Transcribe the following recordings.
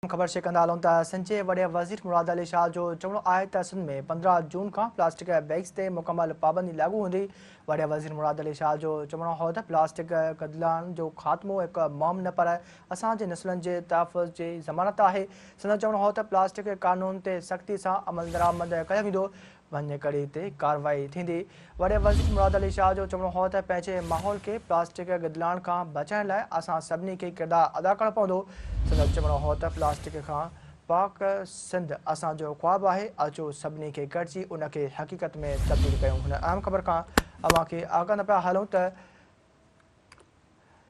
خبر شيئر ڪندا هلون ته سنڌ جي وڏي وزير مراد علي شاهه جو چوڻو آهي ته سنڌ ۾ 15 جون کان پلاسٽڪ بيگز تي مڪمل پابندي لاڳو هوندي. وڏي وزير مراد علي شاهه جو چوڻو هو ته پلاسٽڪ گدلاڻ جو خاتمو هڪ مهم نه پر اسان جي نسلن جي تحفظ جي ضمانت آهي. سندس چوڻو هو ته پلاسٽڪ قانون تي سختي سان عملدرآمد ڪيو ويندو، ڀڃڪڙي تي ڪارروائي ٿيندي. وڏي وزير مراد علي شاهه جو چوڻو هو ته پنهنجي ماحول کي پلاسٽڪ گدلاڻ کان بچائڻ لاء اسان سڀني کي ڪردار ادا ڪرڻو پوندو. سندس چوڻو هو ته پلاسٽڪ کان پاڪ سنڌ اسان جو خواب آهي، اچو سڀني کي گڏجي ان کي حقيقت ۾ تبديل ڪيون. هن اهم خبر کان اوهان کي آگاهه ڪندا پيا هلون ته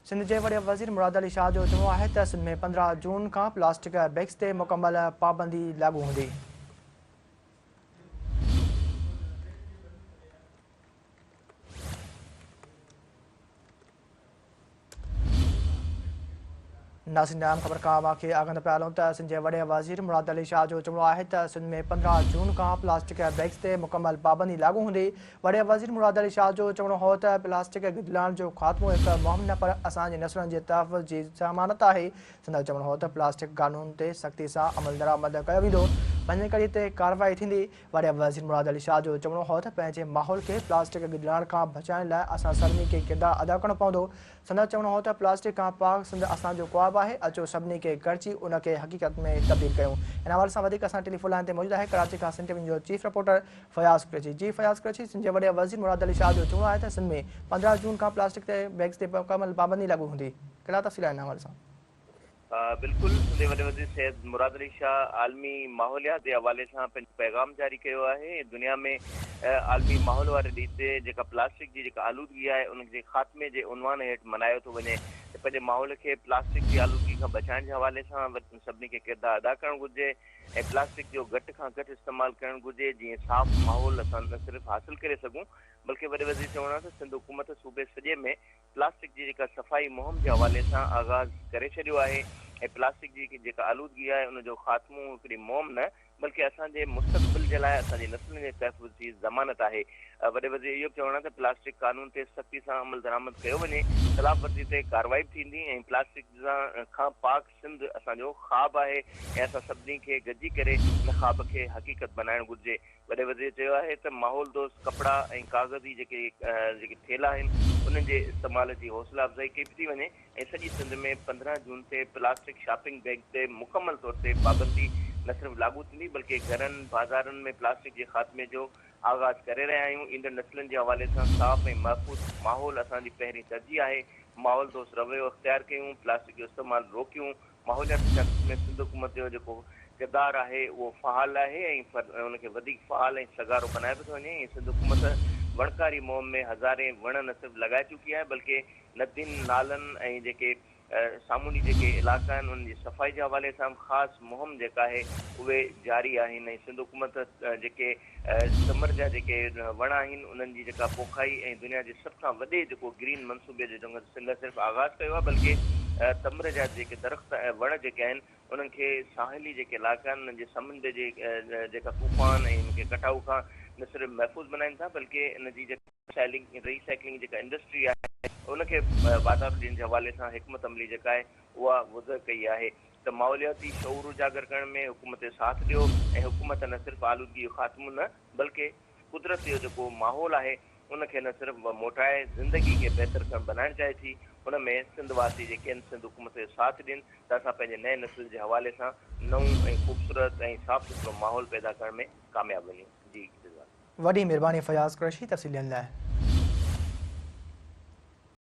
سنڌ جي وڏي وزير مراد علي شاهه جو چوڻو آهي ته سنڌ ۾ 15 جون کان پلاسٽڪ بيگز تي مڪمل پابندي لاڳو هوندي. ناظرين اهم خبر کان اوهان کي آگاهه پيا هلون ته سنڌ جي وڏي وزير مراد علي شاهه جو چوڻو آهي ته سنڌ ۾ 15 جون کان پلاسٽڪ بيگز تي مڪمل پابندي لاڳو هوندي. وڏي وزير مراد علي شاهه جو چوڻو هو ته پلاسٽڪ گدلاڻ جو خاتمو هڪ مهم نه پر اسان جي نسلن جي تحفظ جي ضمانت آهي. سندس چوڻ هو ته پلاسٽڪ قانون تي سختي سان عملدرآمد ڪيو ويندو، ڀڃڪڙي تي ڪارروائي ٿيندي. وڏي وزير مراد علي شاهه جو چوڻو هو ته پنهنجي ماحول کي پلاسٽڪ گدلاڻ کان بچائڻ لاء اسان سڀني کي ڪردار ادا ڪرڻو پوندو. سندس چوڻو هو ته پلاسٽڪ کان پاڪ سنڌ اسان جو خواب آهي، اچو سڀني کي گڏجي ان کي حقيقت ۾ تبديل ڪيون. ان حوالي سان وڌيڪ اسان ٽيليفون لائين تي موجود آهي ڪراچي کان سنڌ ٽي وي جو چيف رپورٽر فياض قريشي. جي فياض قريشي، سنڌ جي وڏي وزير مراد علي شاهه جو چوڻو آهي ته سنڌ ۾ 15 جون کان پلاسٽڪ تي بيگز تي مڪمل پابندي لاڳو هوندي. ڪهڙا تفصيل آهن ان حوالي سان؟ بلڪل، سنڌ جي وڏي وزير سيد مراد علي شاهه عالمي ماحوليات جي حوالي سان پنهنجو پيغام جاري ڪيو آهي ۽ دنيا ۾ عالمي ماحول واري ڏينهن تي جيڪا پلاسٽڪ جي جيڪا آلودگي آهي ان جي خاتمي جي عنوان هيٺ ملهايو ٿو وڃي ته پنهنجي ماحول کي پلاسٽڪ جي آلودگي کان بچائڻ جي حوالي سان سڀني کي ڪردار ادا ڪرڻ گهرجي ۽ پلاسٽڪ جو گهٽ کان گهٽ استعمال ڪرڻ گهرجي جيئن صاف ماحول اسان نه صرف حاصل ڪري سگهون بلڪه وڏي وزير چوڻ آهي ته سنڌ حڪومت صوبي سڄي ۾ پلاسٽڪ جي جيڪا صفائي مهم جي حوالي سان آغاز ڪري ڇڏيو آهي ۽ پلاسٽڪ جي جيڪا آلودگي آهي ان جو خاتمو هڪڙي مهم نه بلڪه اسان جي مستقبل جي لاء اسان جي نسلن جي تحفظ جي ضمانت آهي. وڏي وزير اهو به چوڻ آهي ته پلاسٽڪ قانون تي سختي سان عملدرآمد ڪيو وڃي، خلاف ورزي تي ڪارروائي به ٿيندي ۽ پلاسٽڪ کان پاڪ سنڌ اسان جو خواب آهي ۽ اسان سڀني کي گڏجي ڪري ان خواب کي حقيقت بنائڻ گهرجي. وڏي وزير چيو آهي ته ماحول دوست ڪپڙا ۽ ڪاغذي جيڪي جيڪي ٿيلها آهن انهن جي استعمال جي حوصلا افزائي ڪئي پئي ٿي وڃي ۽ سڄي سنڌ ۾ 15 جون تي پلاسٽڪ شاپنگ بيگ تي مڪمل طور تي پابندي نه صرف لاڳو ٿيندي بلڪه گهرن بازارن ۾ پلاسٽڪ جي خاتمي جو آغاز ڪري رهيا آهيون ايندڙ نسلن جي حوالي سان صاف ۽ محفوظ ماحول اسان جي پهرين ترجيح آهي ماحول دوست رويو اختيار ڪيون پلاسٽڪ جو استعمال روڪيون ماحولياتي سياست ۾ سنڌ حڪومت جو جيڪو ڪردار آهي اهو فعال آهي ۽ ان کي وڌيڪ فعال ۽ سگهارو بنايو پيو ٿو وڃي ۽ سنڌ حڪومت وڻڪاري مهم ۾ هزارين وڻ نه صرف لڳائي چڪي آهي بلڪه ندين، نالن ۽ جيڪي سامونڊي جيڪي علائقا آهن انهن جي صفائي جي حوالي سان به خاص مهم جيڪا آهي اهي جاري آهن ۽ سنڌ حڪومت جيڪي تمر جا جيڪي وڻ آهن انهن جي جيڪا پوکائي ۽ دنيا جي سڀ کان وڏي جيڪو گرين منصوبي جو نه صرف آغاز ڪيو آهي بلڪه تمر جا جيڪي درخت ۽ وڻ جيڪي آهن انهن کي ساحلي جيڪي علائقا آهن انهن جي سمنڊ جي جيڪا طوفان ۽ ان کي ڪٽائو کان نه صرف محفوظ بنائين ٿا بلڪه ان جي جيڪا ري سائيڪلنگ جيڪا انڊسٽري آهي ان کي واڌارو ڏيڻ جي حوالي سان حڪمت عملي جيڪا آهي اها وضع ڪئي آهي ته ماحولياتي شعور اجاگر ڪرڻ ۾ حڪومت جو ساٿ ڏيو ۽ حڪومت نه صرف آلودگي جو خاتمو نه بلڪه قدرت جو جيڪو ماحول آهي ان کي نه صرف موٽائي زندگي کي بهتر ڪرڻ بنائڻ چاهي ٿي ان ۾ سنڌ واسي جيڪي آهن سنڌ حڪومت جو ساٿ ڏين ته اسان پنهنجي نئين نسل جي حوالي سان نئون ۽ خوبصورت ۽ صاف سٿرو ماحول پيدا ڪرڻ ۾ ڪامياب وڃون. جي رضوان. وڏي مھرباني فياض قريشي تفصيل ڏيڻ لاء.